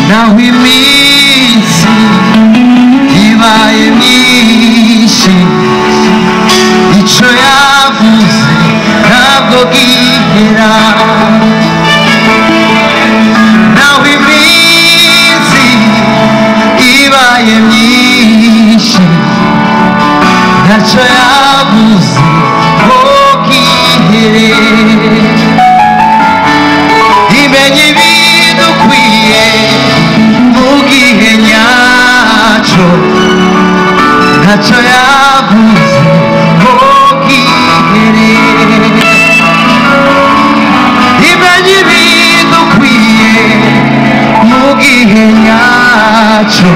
Naho iminsi ibaye myinshi, icyo yavuze ntabwo gihera. Naho iminsi ibaye myinshi, ntacyo yavuze ngo gihere. Imenya ibidukwiye mu gihe nyacyo, ntacyo yavuze ngo gihere. Imenya ibidukwiye mu gihe nyacyo,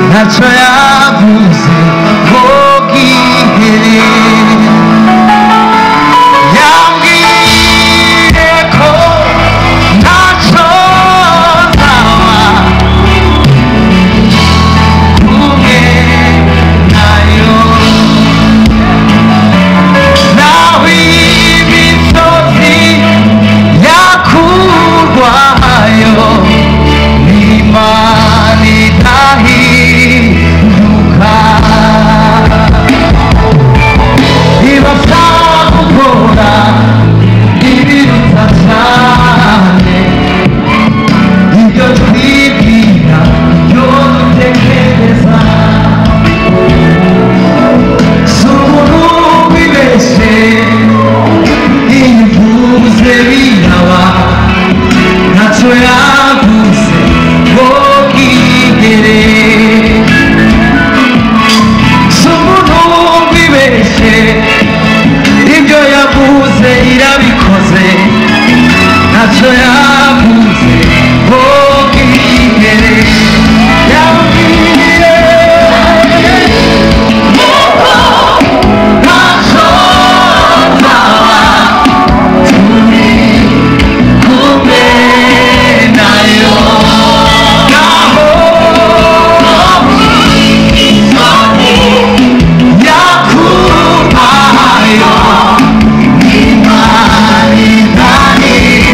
ntacyo yavuze ngo gihere. Yambwiye ko ntacyo nzaba kumwe nayo. Naho imisozi yakurwayo, n'Imana idahinduka. Ibasaba gukora ibiruta cyane ibyo twibwira, ibyo dutekereza. Si umuntu wibeshye, iyo ivuze biraba, ntacyo yavuze ngo gihere. Si umuntu wibeshye, ibyo yavuze irabikoze, ntacyo yavuze ngo gihere. Yambwiye ntacyo nzaba turi kumwe nayo. Naho yakurwayo, Imana idahinduka.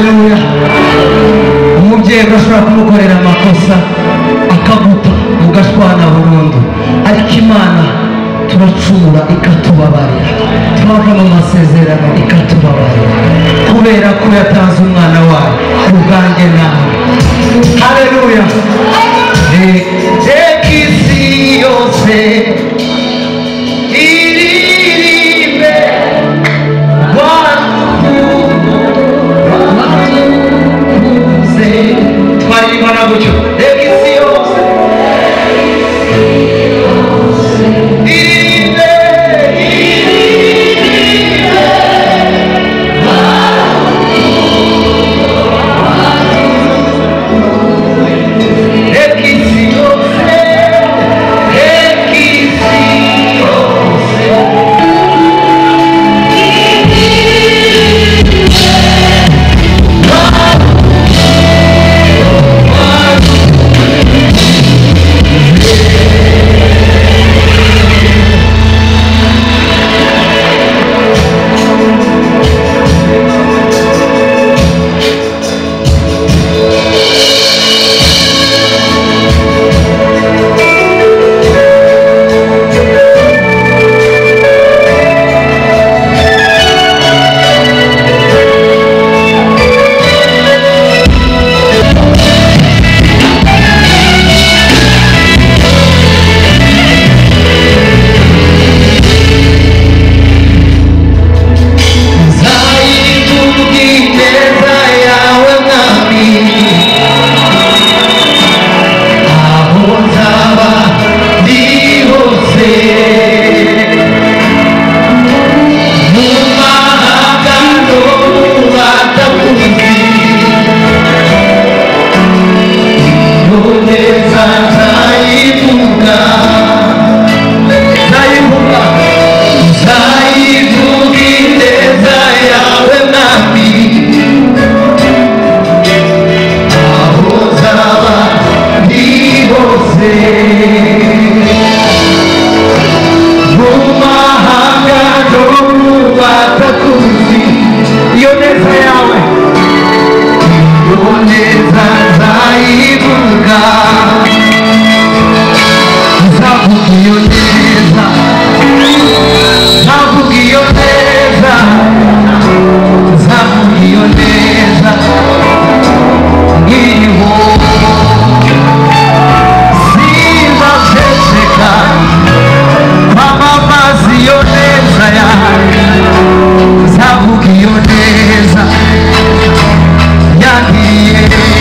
Haleluya. Umubyeyi urashobora kumukorera amakosa akaguta mugashwana burundu, ariko Imana turacura ikatubabarira, twava mu masezerano ikatubabarira, kubera ko yatanze umwana wayo ubwanjye nawe. Haleluya. Reka isi yose iririmbe rwakuze. Twaririmbana gutyo, reka isi yose iririmbe, iririmbe reka isi yose, reka isi yose. Nzayivuga ineza yawe Mwami, aho nzaba ndi hose, mu mahanga no mu batakuzi, iyo neza nzayivuga, nzayivuga, nzayivuga ineza yawe Mwami, aho nzaba ndi hose, mu mahanga no mu batakuzi, iyo neza yawe, iyo neza nzayivuga, nzavuga iyo neza, nzavuga iyo neza, nzavuga iyo neza nkiriho, sinzaceceka kwamamaza iyo neza yawe, nzavuga iyo neza yangiriye.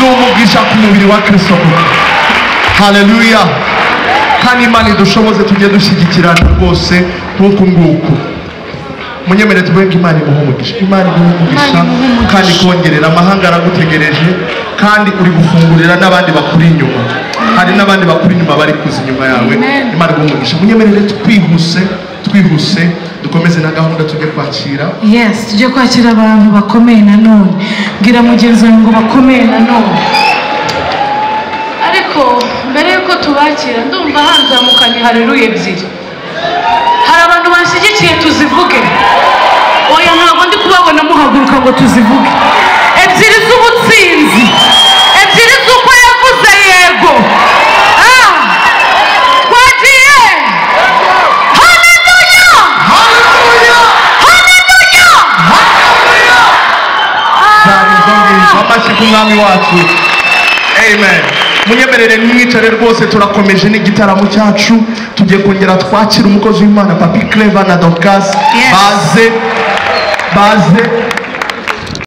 N'umugisha ku mubiri wa Kristo. Haleluya. Kandi Imana idushoboze tujye dushyigikirana rwose nk'uku nguku. Munyemere tuvuge Imana imuhe umugisha. Imana imuhe umugisha kandi kongerera amahanga aragutegereje, kandi uri gufungurira n'abandi bakuri inyuma. Hari n'abandi bakuri inyuma bari kuza inyuma yawe. Imana iguhe umugisha. Munyemerere twihuse dukomeze na gahunda tujye kwakira. Yes, tujye kwakira abantu bakomeye nanone. Bwira mugenzi wawe ngo bakomeye nanone. Ariko mbere yuko Tubakira, ndumva hanzamukanye haleluya ebyiri. Hari abantu banshyigikiye, tuzivuge. Oya, ntabwo ndi kubabona muhaguruka ngo tuzivuge. Ebyiri z'ubutsinzi, ebyiri z'uko yavuze yego. Ah! Twagiye! Haleluya! Haleluya! Haleluya! Haleluya! Zari izo ngizo. Amashyi ku mwami wacu. Amen. Munyemerere mwicare rwose, turakomeje n'igitaramo cyacu. Tugiye kongera twakira umukozi w'Imana Papi Clever na Dorcas. Yes. Baze, baze.